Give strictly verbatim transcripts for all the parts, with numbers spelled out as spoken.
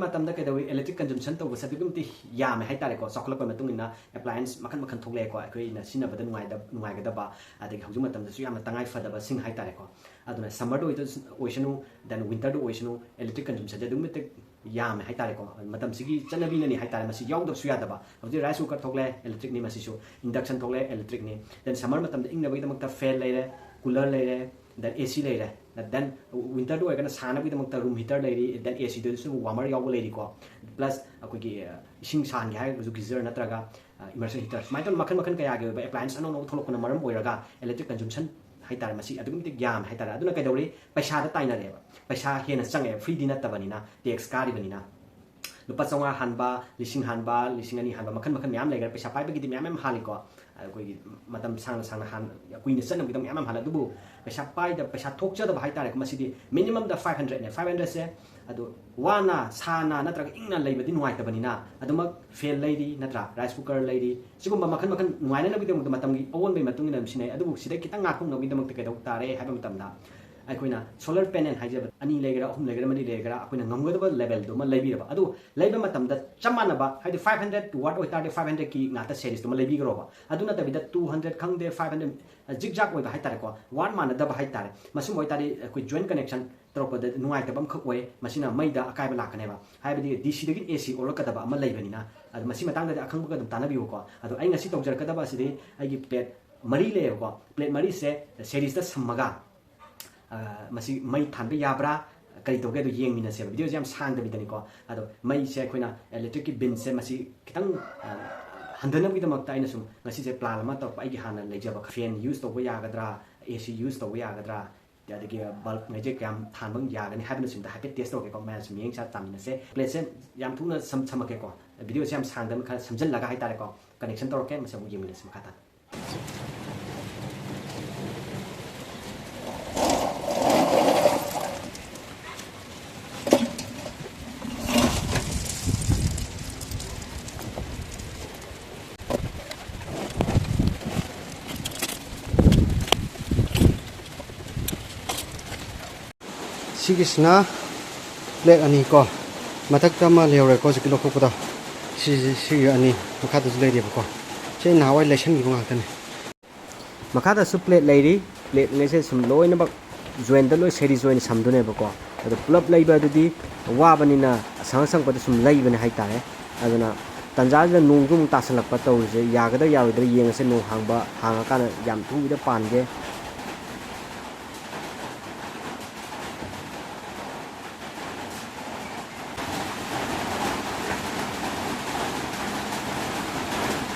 ꯃꯇꯝꯗ ꯀꯩꯗꯧꯏ, electric consumption ꯇꯧꯕꯁꯦ ꯑꯗꯨꯛꯀꯤ ꯃꯇꯤꯛ ꯌꯥꯝꯃꯦ ꯍꯥꯏꯇꯥꯔꯦꯀꯣ꯫ ꯆꯥꯎꯈꯠꯂꯛꯄꯒꯤ ꯃꯇꯨꯡ ꯏꯟꯅ appliance ꯃꯈꯜ ꯃꯈꯜ ꯊꯣꯛꯂꯛꯑꯦꯀꯣ, ꯑꯩꯈꯣꯏꯅ ꯁꯤꯖꯤꯟꯅꯕꯗ ꯅꯨꯡꯉꯥꯏꯗ-, ꯅꯨꯡꯉꯥꯏꯒꯗꯕ, ꯑꯗꯒꯤ ꯍꯧꯖꯤꯛ ꯃꯇꯝꯗꯁꯨ ꯌꯥꯝꯅ ꯇꯉꯥꯏ ꯐꯗꯕꯁꯤꯡ ꯍꯥꯏꯇꯥꯔꯦꯀꯣ꯫ ꯑꯗꯨꯅ summerꯗ ꯑꯣꯏꯗ-, ꯑꯣꯏꯁꯅꯨ, then winterꯗ ꯑꯣꯏꯁꯅꯨ, electric consumptionꯁꯦ ꯑꯗꯨꯛꯀꯤ ꯃꯇꯤꯛ ꯌꯥꯝꯃꯦ ꯍꯥꯏꯇꯥꯔꯦꯀꯣ꯫ ꯃꯇꯝꯁꯤꯒꯤ ꯆꯠꯅꯕꯤꯅꯅꯤ ꯍꯥꯏꯇꯥꯔꯦ, ꯃꯁꯤ ꯌꯥꯎꯗꯕꯁꯨ ꯌꯥꯗꯕ꯫ ꯍꯧꯖꯤꯛ rice cooker ꯊꯣꯛꯂꯦ, electricꯅꯤ ꯃꯁꯤꯁꯨ, induction ꯊꯣꯛꯂꯦ, electricꯅꯤ꯫ Then summer ꯃꯇꯝꯗ ꯏꯪꯅꯕꯒꯤꯗꯃꯛꯇ fan ꯂꯩꯔꯦ, cooler ꯂꯩꯔꯦ, then AC ꯂꯩꯔꯦ꯫ Then winterꯗ ꯑꯣꯏꯔꯒꯅ ꯁꯥꯅꯕꯒꯤꯗꯃꯛꯇ room heater ꯂꯩꯔꯤ, then ACꯗꯁꯨ warmer ꯌꯥꯎꯕ ꯂꯩꯔꯤꯀꯣ꯫ Plus ꯑꯩꯈꯣꯏꯒꯤ, ꯑ, ꯏꯁꯤꯡ ꯁꯥꯍꯟꯒꯦ ꯍꯥꯏꯔꯒꯁꯨ geyser ꯅꯠꯇ꯭ꯔꯒ, ꯑ, immersion heater, ꯁꯨꯃꯥꯏꯅ ꯇꯧꯅ ꯃꯈꯜ ꯃꯈꯜ ꯀꯌꯥꯒꯤ ꯑꯣꯏꯕ appliance ꯑꯅꯧ ꯑꯅꯧꯕ ꯊꯣꯛꯂꯛꯄꯅ ꯃꯔꯝ ꯑꯣꯏꯔꯒ electric consumption ꯍꯥꯏꯇꯥꯔꯦ, ꯃꯁꯤ ꯑꯗꯨꯛꯀꯤ ꯃꯇꯤꯛ ꯌꯥꯝꯃꯦ ꯍꯥꯏꯇꯥꯔꯦ꯫ ꯑꯗꯨꯅ ꯀꯩꯗꯧꯔꯤ? ꯄꯩꯁꯥꯗ ꯇꯥꯏꯅꯔꯦꯕ꯫ ꯄꯩꯁꯥ ꯍꯦꯟꯅ ꯆꯪꯉꯦ, freeꯗꯤ ꯅꯠꯇꯕꯅꯤꯅ, tax ꯀꯥꯔꯤꯕꯅꯤꯅ꯫ ꯂꯨꯄꯥ ꯆꯥꯝꯃꯉꯥ ꯍꯥꯟꯕ, ꯂꯤꯁꯤꯡ ꯍꯥꯟꯕ, ꯂꯤꯁꯤꯡ ꯑꯅꯤ ꯍꯥꯟꯕ, ꯃꯈꯜ ꯃꯈꯜ ꯃꯌꯥꯝ ꯂꯩꯈ꯭ꯔꯦ꯫ ꯄꯩꯁꯥ ꯄꯥꯏꯕꯒꯤꯗꯤ ꯃꯌꯥꯝ ꯃꯌꯥꯝ ꯍꯥꯜꯂꯤꯀꯣ꯫ ꯑꯩꯈꯣꯏꯒꯤ ꯃꯇꯝ ꯁꯥꯡꯅ ꯁꯥꯡꯅ ꯍꯥꯟ-, ꯀꯨꯏꯅ ꯆꯠꯅꯕꯒꯤꯗꯃꯛ ꯃꯌꯥꯝ ꯃꯌꯥꯝ ꯍꯥꯜꯂꯦ꯫ ꯑꯗꯨꯕꯨ ꯄꯩꯁꯥ ꯄꯥꯏꯗ-, ꯄꯩꯁꯥ ꯊꯣꯛꯆꯗꯕ ꯍꯥꯏꯇꯥꯔꯦꯀꯣ, ꯃꯁꯤꯗꯤ minimumꯗ five hundredꯅꯦ꯫ Five hundredꯁꯦ ꯑꯗꯨ ꯋꯥꯅ, ꯁꯥꯅ ꯅꯠꯇ꯭ꯔꯒ ꯏꯪꯅ ꯂꯩꯕꯗꯤ ꯅꯨꯡꯉꯥꯏꯇꯕꯅꯤꯅ, ꯑꯗꯨꯃꯛ fan ꯂꯩꯔꯤ ꯅꯠꯇ꯭ꯔꯥ, rice cooker ꯂꯩꯔꯤ, ꯁꯤꯒꯨꯝꯕ ꯃꯈꯜ ꯃꯈꯜ ꯅꯨꯡꯉꯥꯏꯅꯅꯕꯒꯤꯗꯃꯛꯇ ꯃꯇꯝꯒꯤ ꯑꯑꯣꯟꯕꯒꯤ ꯃꯇꯨꯡ ꯏꯟꯅ ꯑꯗꯨꯝ ꯁꯤꯖꯤꯟꯅꯩ꯫ ꯑꯗꯨꯕꯨ ꯁꯤꯗꯩ ꯈꯤꯇꯪ ꯉꯥꯛꯊꯣꯛꯅꯕꯒꯤꯗꯃꯛꯇ ꯀꯩꯗꯧ ꯇꯥꯔꯦ ꯍꯥꯏꯕ ꯃꯇꯝꯗ, ꯑꯩꯈꯣꯏꯅ solar panel ꯍꯥꯏꯖꯕ ꯑꯅꯤ ꯂꯩꯒꯦꯔꯥ, ꯑꯍꯨꯝ ꯂꯩꯒꯦꯔꯥ, ꯃꯔꯤ ꯂꯩꯒꯦꯔꯥ, ꯑꯩꯈꯣꯏꯅ ꯉꯝꯒꯗꯕ levelꯗꯨꯃ ꯂꯩꯕꯤꯔꯕ꯫ ꯑꯗꯨ ꯂꯩꯕ ꯃꯇꯝꯗ ꯆꯞ ꯃꯥꯟꯅꯕ, ꯍꯥꯏꯗꯤ five hundred watt ꯑꯣꯏꯇꯥꯔꯗꯤ five hundredꯀꯤ ꯉꯥꯛꯇ seriesꯇꯨꯃ ꯂꯩꯕꯤꯈ꯭ꯔꯣꯕ꯫ ꯑꯗꯨ ꯅꯠꯇꯕꯤꯗ two hundred ꯈꯪꯗꯦ, five hundred, zigzag ꯑꯣꯏꯕ ꯍꯥꯏꯇꯥꯔꯦꯀꯣ, watt ꯃꯥꯟꯅꯗꯕ ꯍꯥꯏꯇꯥꯔꯦ, ꯃꯁꯤꯒꯨꯝꯕ ꯑꯣꯏꯇꯥꯔꯗꯤ ꯑꯩꯈꯣꯏ joint connection ꯇꯧꯔꯛꯄꯗ ꯅꯨꯡꯉꯥꯏꯇꯕ ꯑꯃꯈꯛ ꯑꯣꯏ꯫ ꯃꯁꯤꯅ ꯃꯩꯗ ꯑꯀꯥꯏꯕ ꯂꯥꯛꯀꯅꯦꯕ꯫ ꯍꯥꯏꯕꯗꯤ DCꯗꯒꯤ AC ꯑꯣꯜꯂꯛꯀꯗꯕ ꯑꯃ ꯂꯩꯕꯅꯤꯅ꯫ ꯑꯗꯣ ꯃꯁꯤ ꯃꯇꯥꯡꯗꯗꯤ ꯑꯈꯪꯕꯒ ꯑꯗꯨꯝ ꯇꯥꯟꯅꯕꯤꯌꯨꯀꯣ꯫ ꯑꯗꯣ ꯑꯩ ꯉꯁꯤ ꯇꯧꯖꯔꯛꯀꯗꯕ ꯑꯁꯤꯗꯤ ꯑꯩꯒꯤ plate ꯃꯔꯤ ꯂꯩꯌꯦꯕꯀꯣ, plate ꯃꯔꯤꯁꯦ seriesꯇ ꯁꯝꯃꯒ, ꯑ, ꯃꯁꯤ ꯃꯩ ꯊꯥꯟꯕ ꯌꯥꯕ꯭ꯔꯥ, ꯀꯔꯤ ꯇꯧꯒꯦ, ꯑꯗꯨ ꯌꯦꯡꯃꯤꯟꯅꯁꯦꯕ꯫ Videoꯁꯦ ꯌꯥꯝ ꯁꯥꯡꯗꯕꯤꯗꯅꯤꯀꯣ꯫ ꯑꯗꯣ ꯃꯩꯁꯦ ꯑꯩꯈꯣꯏꯅ electricꯀꯤ billꯁꯦ ꯃꯁꯤ ꯈꯤꯇꯪ, ꯑ, ꯍꯟꯊꯅꯕꯒꯤꯗꯃꯛꯇ ꯑꯩꯅ ꯁꯨꯝ ꯉꯁꯤꯁꯦ plan ꯑꯃ ꯇꯧꯔꯛꯄ꯫ ꯑꯩꯒꯤ ꯍꯥꯟꯅ ꯂꯩꯖꯕ fan use ꯇꯧꯕ ꯌꯥꯒꯗ꯭ꯔꯥ, AC use ꯇꯧꯕ ꯌꯥꯒꯗ꯭ꯔꯥ, ꯑꯗꯒꯤ bulbꯉꯩꯁꯦ ꯀꯌꯥꯝ ꯊꯥꯟꯕ ꯌꯥꯒꯅꯤ ꯍꯥꯏꯕꯅꯆꯤꯡꯕꯗ ꯍꯥꯏꯐꯦꯠ test ꯇꯧꯔꯛꯀꯦꯀꯣ꯫ ꯃꯌꯥꯝꯁꯨ ꯃꯤꯠꯌꯦꯡ ꯆꯥ ꯇꯥꯃꯤꯟꯅꯁꯦ꯫ Plateꯁꯦ ꯌꯥꯝ ꯊꯨꯅ ꯁꯝ-, ꯁꯝꯃꯛꯀꯦꯀꯣ꯫ Videoꯁꯦ ꯌꯥꯝ ꯁꯥꯡꯗꯕꯅ ꯈꯔ ꯁꯝꯖꯜꯂꯒ ꯍꯥꯏꯇꯥꯔꯦꯀꯣ, connection ꯇꯧꯔꯛꯀꯦ꯫ ꯃꯁꯤ ꯑꯃꯨꯛ ꯌꯦꯡꯃꯤꯟꯅꯁꯤ ꯃꯈꯥ ꯇꯥꯅ꯫ ꯁꯤꯒꯤꯁꯤꯅ plate ꯑꯅꯤ ꯀꯣ, ꯃꯊꯛꯇ ꯑꯃ ꯂꯩꯍꯧꯔꯦꯀꯣ, ꯍꯧꯖꯤꯛꯀꯤ ꯂꯧꯊꯣꯛꯄꯗ꯫ ꯁꯤꯁꯦ, ꯁꯤꯒꯤ ꯑꯅꯤ ꯃꯈꯥꯗꯁꯨ ꯂꯩꯔꯤꯕꯀꯣ꯫ ꯁꯤ ꯑꯩ ꯅꯍꯥꯟꯋꯥꯏ ꯂꯩꯁꯟꯈꯤꯕ ꯉꯥꯛꯇꯅꯦ꯫ ꯃꯈꯥꯗꯁꯨ plate ꯂꯩꯔꯤ꯫ Plateꯉꯩꯁꯦ ꯁꯨꯝ ꯂꯣꯏꯅꯃꯛ jointꯗ ꯂꯣꯏ series ꯑꯣꯏꯅ ꯁꯝꯗꯣꯏꯅꯦꯕꯀꯣ꯫ ꯑꯗꯣ ꯄꯨꯂꯞ ꯂꯩꯕ ꯑꯗꯨꯗꯤ ꯋꯥꯕꯅꯤꯅ ꯑꯁꯪ ꯑꯁꯪꯕꯗ ꯁꯨꯝ ꯂꯩꯕꯅꯦ ꯍꯥꯏꯇꯥꯔꯦ꯫ ꯑꯗꯨꯅ ꯇꯟꯖꯥꯁꯤꯗ ꯅꯣꯡꯁꯨ ꯑꯃꯨꯛ ꯇꯥꯁꯜꯂꯛꯄ ꯇꯧꯔꯤꯁꯦ, ꯌꯥꯒꯗ꯭ꯔꯥ ꯌꯥꯔꯣꯏꯗ꯭ꯔꯥ ꯌꯦꯡꯉꯁꯦ꯫ ꯅꯣꯡ ꯍꯥꯡꯕ, ꯍꯥꯡꯉꯀꯥꯟꯗ ꯌꯥꯝ ꯊꯨꯕꯤꯗ ꯄꯥꯟꯒꯦ꯫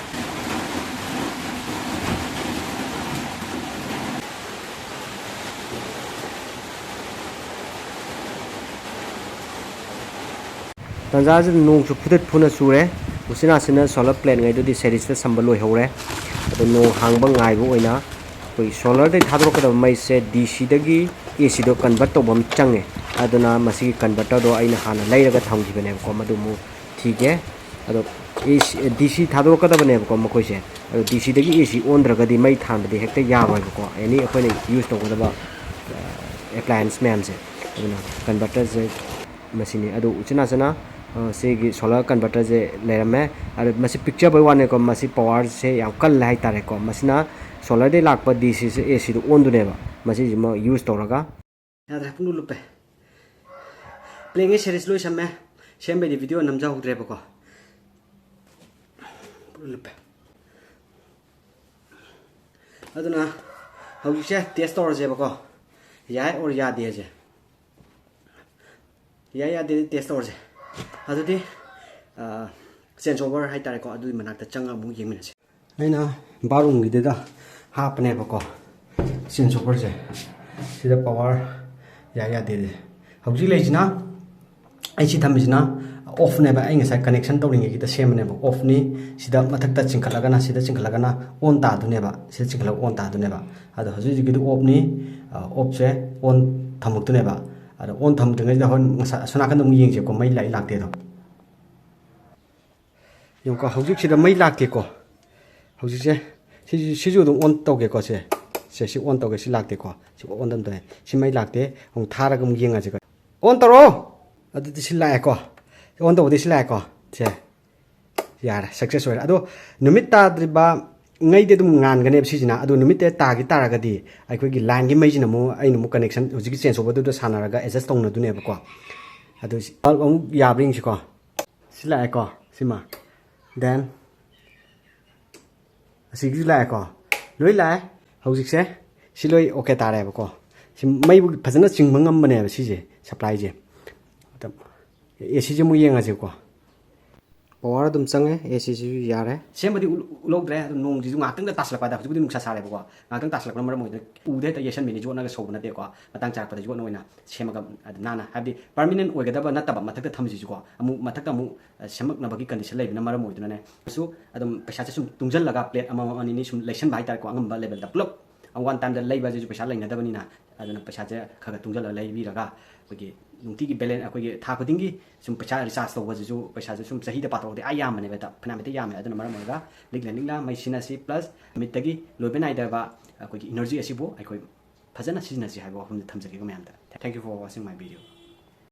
ꯇꯟꯖꯥꯁꯤꯗ ꯅꯣꯡꯁꯨ ꯐꯨꯗꯠ ꯐꯨꯅ ꯆꯨꯔꯦ꯫ ꯎꯆꯤꯟ ꯅꯥꯆꯤꯟꯅ solar plateꯉꯩꯗꯨꯗꯤ seriesꯇ ꯁꯝꯕ ꯂꯣꯏꯍꯧꯔꯦ꯫ ꯑꯗꯣ ꯅꯣꯡ ꯍꯥꯡꯕ ꯉꯥꯏꯕ ꯑꯣꯏꯅ ꯑꯩꯈꯣꯏ solarꯗꯩ ꯊꯥꯗꯣꯔꯛꯀꯗꯕ ꯃꯩꯁꯦ DCꯗꯒꯤ ACꯗꯣ convert ꯇꯧꯕ ꯑꯃ ꯆꯪꯉꯦ꯫ ꯑꯗꯨꯅ ꯃꯁꯤꯒꯤ converterꯗꯣ ꯑꯩꯅ ꯍꯥꯟꯅ ꯂꯩꯔꯒ ꯊꯝꯈꯤꯕꯅꯦꯕꯀꯣ, ꯃꯗꯨ ꯑꯃꯨꯛ ꯊꯤꯒꯦ꯫ ꯑꯗꯣ AC, DC ꯊꯥꯗꯣꯔꯛꯀꯗꯕꯅꯦꯕꯀꯣ ꯃꯈꯣꯏꯁꯦ꯫ ꯑꯗꯣ DCꯗꯒꯤ AC ꯑꯣꯟꯗ꯭ꯔꯒꯗꯤ ꯃꯩ ꯊꯥꯟꯕꯗꯤ ꯍꯦꯛꯇ ꯌꯥꯔꯣꯏꯕꯀꯣ, any ꯑꯩꯈꯣꯏꯅ use ꯇꯧꯒꯗꯕ appliance ꯃꯌꯥꯝꯁꯦ꯫ ꯑꯗꯨꯅ converterꯁꯦ ꯃꯁꯤꯅꯤ꯫ ꯑꯗꯨ ꯎꯆꯤꯟ ꯅꯥꯆꯤꯟꯅ, ꯑ, ꯁꯤꯒꯤ solar converterꯁꯦ ꯂꯩꯔꯝꯃꯦ꯫ ꯑꯗꯣ ꯃꯁꯤ ꯄꯤꯛꯆꯕꯩ ꯋꯥꯅꯤꯀꯣ, ꯃꯁꯤ powerꯁꯦ ꯌꯥꯝ ꯀꯜꯂꯦ ꯍꯥꯏꯇꯥꯔꯦꯀꯣ꯫ ꯃꯁꯤꯅ solarꯗꯩ ꯂꯥꯛꯄ DCꯁꯦ ACꯗ ꯑꯣꯟꯗꯣꯏꯅꯦꯕ, ꯃꯁꯤꯁꯤꯃ use ꯇꯧꯔꯒ꯫ ꯌꯥꯗ꯭ꯔꯦ, ꯄꯨꯡꯂꯨꯞ ꯂꯨꯞꯄꯦ꯫ Plateꯉꯩ series ꯂꯣꯏ ꯁꯝꯃꯦ꯫ ꯁꯦꯝꯕꯩꯗꯤ video ꯅꯝꯖꯍꯧꯗ꯭ꯔꯦꯕꯀꯣ꯫ ꯄꯨꯡꯂꯨꯞ ꯂꯨꯞꯄꯦ꯫ ꯑꯗꯨꯅ ꯍꯧꯖꯤꯛꯁꯦ test ꯇꯧꯔꯁꯦꯕꯀꯣ, ꯌꯥꯏ or ꯌꯥꯗꯦꯁꯦ꯫ ꯌꯥꯏ ꯌꯥꯗꯦ test ꯇꯧꯔꯁꯦ꯫ ꯑꯗꯨꯗꯤ, ꯑ, change over ꯍꯥꯏꯇꯥꯔꯦꯀꯣ, ꯑꯗꯨꯒꯤ ꯃꯅꯥꯛꯇ ꯆꯪꯉꯒ ꯑꯃꯨꯛ ꯌꯦꯡꯃꯤꯟꯅꯁꯦ꯫ ꯑꯩꯅ bathroomꯒꯤꯗꯨꯗ ꯍꯥꯞꯄꯅꯦꯕꯀꯣ, change overꯁꯦ꯫ ꯁꯤꯗ power ꯌꯥꯏ ꯌꯥꯗꯦꯁꯦ꯫ ꯍꯧꯖꯤꯛ ꯂꯩꯁꯤꯅ, ꯑꯩ ꯁꯤ ꯊꯝꯃꯤꯁꯤꯅ offꯅꯦꯕ, ꯑꯩ ꯉꯁꯥꯏ connection ꯇꯧꯔꯤꯉꯩꯒꯤꯗ ꯁꯦꯝꯕꯅꯦꯕ, offꯅꯤ꯫ ꯁꯤꯗ ꯃꯊꯛꯇ ꯆꯤꯡꯈꯠꯂꯒꯅ, ꯁꯤꯗ ꯆꯤꯡꯈꯠꯂꯒꯅ on ꯇꯥꯗꯣꯏꯅꯦꯕ, ꯁꯤꯗ ꯆꯤꯡꯈꯠꯂꯒ on ꯇꯥꯗꯣꯏꯅꯦꯕ꯫ ꯑꯗꯣ ꯍꯧꯖꯤꯛ ꯍꯧꯖꯤꯛꯀꯤꯗꯤ offꯅꯤ꯫ ꯑ, offꯁꯦ on ꯊꯝꯃꯛꯇꯣꯏꯅꯦꯕ꯫ ꯑꯗꯣ on ꯊꯝꯗ꯭ꯔꯤꯉꯩꯁꯤꯗ ꯍꯣꯔꯦꯟ ꯉꯁꯥꯏ ꯑꯁꯣꯝ ꯅꯥꯀꯟꯗ ꯑꯃꯨꯛ ꯌꯦꯡꯁꯦꯀꯣ, ꯃꯩ ꯂꯥꯛꯏ ꯂꯥꯛꯇꯦꯗꯣ꯫ ꯌꯦꯡꯉꯨꯀꯣ, ꯍꯧꯖꯤꯛꯁꯤꯗ ꯃꯩ ꯂꯥꯛꯇꯦꯀꯣ꯫ ꯍꯧꯖꯤꯛꯁꯦ ꯁꯤꯁꯨ, ꯁꯤꯁꯨ ꯑꯗꯨꯝ on ꯇꯧꯒꯦꯀꯣ꯫ ꯁꯦ, ꯁꯦ, ꯁꯤ on ꯇꯧꯒꯦ꯫ ꯁꯤ ꯂꯥꯛꯇꯦꯀꯣ꯫ ꯁꯤ on ꯑꯗꯨꯝ ꯇꯧꯋꯦ꯫ ꯁꯤ ꯃꯩ ꯂꯥꯛꯇꯦ꯫ ꯑꯃꯨꯛ ꯊꯥꯔꯒ ꯑꯃꯨꯛ ꯌꯦꯡꯉꯁꯤꯀꯣ꯫ On ꯇꯧꯔꯣ꯫ ꯑꯗꯨꯗꯤ ꯁꯤ ꯂꯥꯛꯑꯦꯀꯣ꯫ ꯑꯣꯟ ꯇꯧꯕꯗꯤ ꯁꯤ ꯂꯥꯛꯑꯦꯀꯣ꯫ ꯁꯦ, ꯌꯥꯔꯦ, ꯁꯛꯁꯦꯁ ꯑꯣꯏꯔꯦ꯫ ꯑꯗꯣ ꯅꯨꯃꯤꯠ ꯇꯥꯗ꯭ꯔꯤꯕ ꯉꯩꯗꯤ ꯑꯗꯨꯝ ꯉꯥꯟꯒꯅꯦꯕ ꯁꯤꯁꯤꯅ꯫ ꯑꯗꯣ ꯅꯨꯃꯤꯠꯇ ꯇꯥꯒꯤ ꯇꯥꯔꯒꯗꯤ ꯑꯩꯈꯣꯏꯒꯤ ꯂꯥꯏꯟꯒꯤ ꯃꯩꯁꯤꯅ ꯑꯃꯨꯛ, ꯑꯩꯅ ꯑꯃꯨꯛ ꯀꯅꯦꯛꯁꯟ ꯍꯧꯖꯤꯛꯀꯤ ꯆꯦꯟꯖ ꯑꯣꯚꯔꯗꯨꯗ ꯁꯥꯟꯅꯔꯒ ꯑꯦꯗꯖꯁ ꯇꯧꯅꯗꯣꯏꯅꯦꯕꯀꯣ꯫ ꯑꯗꯨ ꯁꯤ ꯕꯜꯕ ꯑꯃꯨꯛ ꯌꯥꯕ꯭ꯔꯥ ꯌꯦꯡꯁꯤꯀꯣ꯫ ꯁꯤ ꯂꯥꯛꯑꯦꯀꯣ, ꯁꯤꯃ꯫ Then ꯑꯁꯤꯒꯤꯁꯨ ꯂꯥꯛꯑꯦꯀꯣ꯫ ꯂꯣꯏ ꯂꯥꯛꯑꯦ꯫ ꯍꯧꯖꯤꯛꯁꯦ ꯁꯤ ꯂꯣꯏ ꯑꯣꯀꯦ ꯇꯥꯔꯦꯕꯀꯣ꯫ ꯁꯤ ꯃꯩꯕꯨ ꯐꯖꯅ ꯆꯤꯡꯕ ꯉꯝꯕꯅꯦꯕ ꯁꯤꯁꯦ, ꯁꯄ꯭ꯂꯥꯏꯁꯦ꯫ ꯑꯗ ꯑꯦ ꯁꯤꯁꯦ ꯑꯃꯨꯛ ꯌꯦꯡꯉꯁꯤꯀꯣ꯫ ꯄꯋꯥꯔ ꯑꯗꯨꯝ ꯆꯪꯉꯦ, ꯑꯦ ꯁꯤꯁꯤꯁꯨ ꯌꯥꯔꯦ꯫ ꯁꯦꯝꯕꯗꯤ ꯎ-, ꯎꯠꯍꯧꯗ꯭ꯔꯦ꯫ ꯑꯗꯨ ꯅꯣꯡꯁꯤꯁꯨ ꯉꯥꯏꯍꯥꯛꯇꯪꯗ ꯇꯥꯁꯤꯜꯂꯛꯄ ꯍꯥꯏꯇꯥꯔꯦ꯫ ꯍꯧꯖꯤꯛꯄꯨꯗꯤ ꯅꯨꯡꯁꯥ ꯁꯥꯔꯦꯕꯀꯣ꯫ ꯉꯥꯏꯍꯥꯛꯇꯪ ꯇꯥꯁꯤꯜꯂꯛꯄꯅ ꯃꯔꯝ ꯑꯣꯏꯗꯅ ꯎꯗ ꯍꯦꯛꯇ ꯌꯩꯁꯟꯕꯤꯅꯤ, ꯌꯣꯠꯅꯒ ꯁꯧꯕ ꯅꯠꯇꯦꯀꯣ꯫ ꯃꯇꯥꯡ ꯆꯥꯔꯛꯄꯗ ꯌꯣꯠꯅ ꯑꯣꯏꯅ ꯁꯦꯝꯃꯒ ꯑꯗꯨꯝ ꯅꯥꯟꯅ, ꯍꯥꯏꯕꯗꯤ ꯄꯔꯃꯤꯅꯦꯟ ꯑꯣꯏꯒꯗꯕ ꯅꯠꯇꯕ, ꯃꯊꯛꯇ ꯊꯝꯃꯤꯁꯤꯁꯨꯀꯣ꯫ ꯑꯃꯨꯛ ꯃꯊꯛꯇ ꯑꯃꯨꯛ, ꯑ, ꯁꯦꯝꯃꯛꯅꯕꯒꯤ ꯀꯟꯗꯤꯁꯟ ꯂꯩꯕꯅ ꯃꯔꯝ ꯑꯣꯏꯗꯨꯅꯅꯦ꯫ ꯁꯨ ꯑꯗꯨꯝ ꯄꯩꯁꯥꯁꯦ ꯁꯨꯝ ꯇꯨꯡꯁꯤꯜꯂꯒ ꯄ꯭ꯂꯦꯠ ꯑꯃꯃꯝ ꯑꯅꯤꯅꯤ ꯁꯨꯝ ꯂꯩꯁꯟꯕ ꯍꯥꯏꯇꯥꯔꯦꯀꯣ, ꯑꯉꯝꯕ ꯂꯦꯚꯦꯜꯗ ꯄꯨꯂꯞ꯫ ꯋꯥꯟ ꯇꯥꯏꯝꯗ ꯂꯩꯕ ꯑꯁꯤꯁꯨ ꯄꯩꯁꯥ ꯂꯩꯅꯗꯕꯅꯤꯅ, ꯑꯗꯨꯅ ꯄꯩꯁꯥꯁꯦ ꯈꯔ ꯈꯔ ꯇꯨꯡꯁꯤꯜꯂꯒ ꯂꯩꯕꯤꯔꯒ ꯑꯩꯈꯣꯏꯒꯤ ꯅꯨꯡꯇꯤꯒꯤ ꯕꯦꯂꯦꯟꯁ, ꯑꯩꯈꯣꯏꯒꯤ ꯊꯥ ꯈꯨꯗꯤꯡꯒꯤ ꯁꯨꯝ ꯄꯩꯁꯥ ꯔꯤꯆꯥꯔꯖ ꯇꯧꯕꯁꯤꯁꯨ, ꯄꯩꯁꯥꯁꯦ ꯁꯨꯝ ꯆꯍꯤꯗ ꯄꯥꯊꯣꯛꯑꯗꯤ ꯑꯥ ꯌꯥꯝꯕꯅꯦꯕ, ꯍꯦꯛꯇ ꯐꯅꯌꯥꯝ ꯍꯦꯛꯇ ꯌꯥꯝꯃꯦ꯫ ꯑꯗꯨꯅ ꯃꯔꯝ ꯑꯣꯏꯔꯒ ꯂꯤꯛꯂ ꯂꯤꯛꯂ ꯃꯩ ꯁꯤꯖꯤꯟꯅꯁꯤ, ꯄ꯭ꯂꯁ ꯅꯨꯃꯤꯠꯇꯒꯤ ꯂꯣꯏꯕ ꯅꯥꯏꯗꯕ ꯑꯩꯈꯣꯏꯒꯤ ꯏꯅꯔꯖꯤ ꯑꯁꯤꯕꯨ ꯑꯩꯈꯣꯏ ꯐꯖꯅ ꯁꯤꯖꯤꯟꯅꯁꯤ ꯍꯥꯏꯕ ꯋꯥꯐꯝꯗ ꯊꯝꯖꯒꯦꯀꯣ ꯃꯌꯥꯝꯗ꯫ Thank you for watching my video.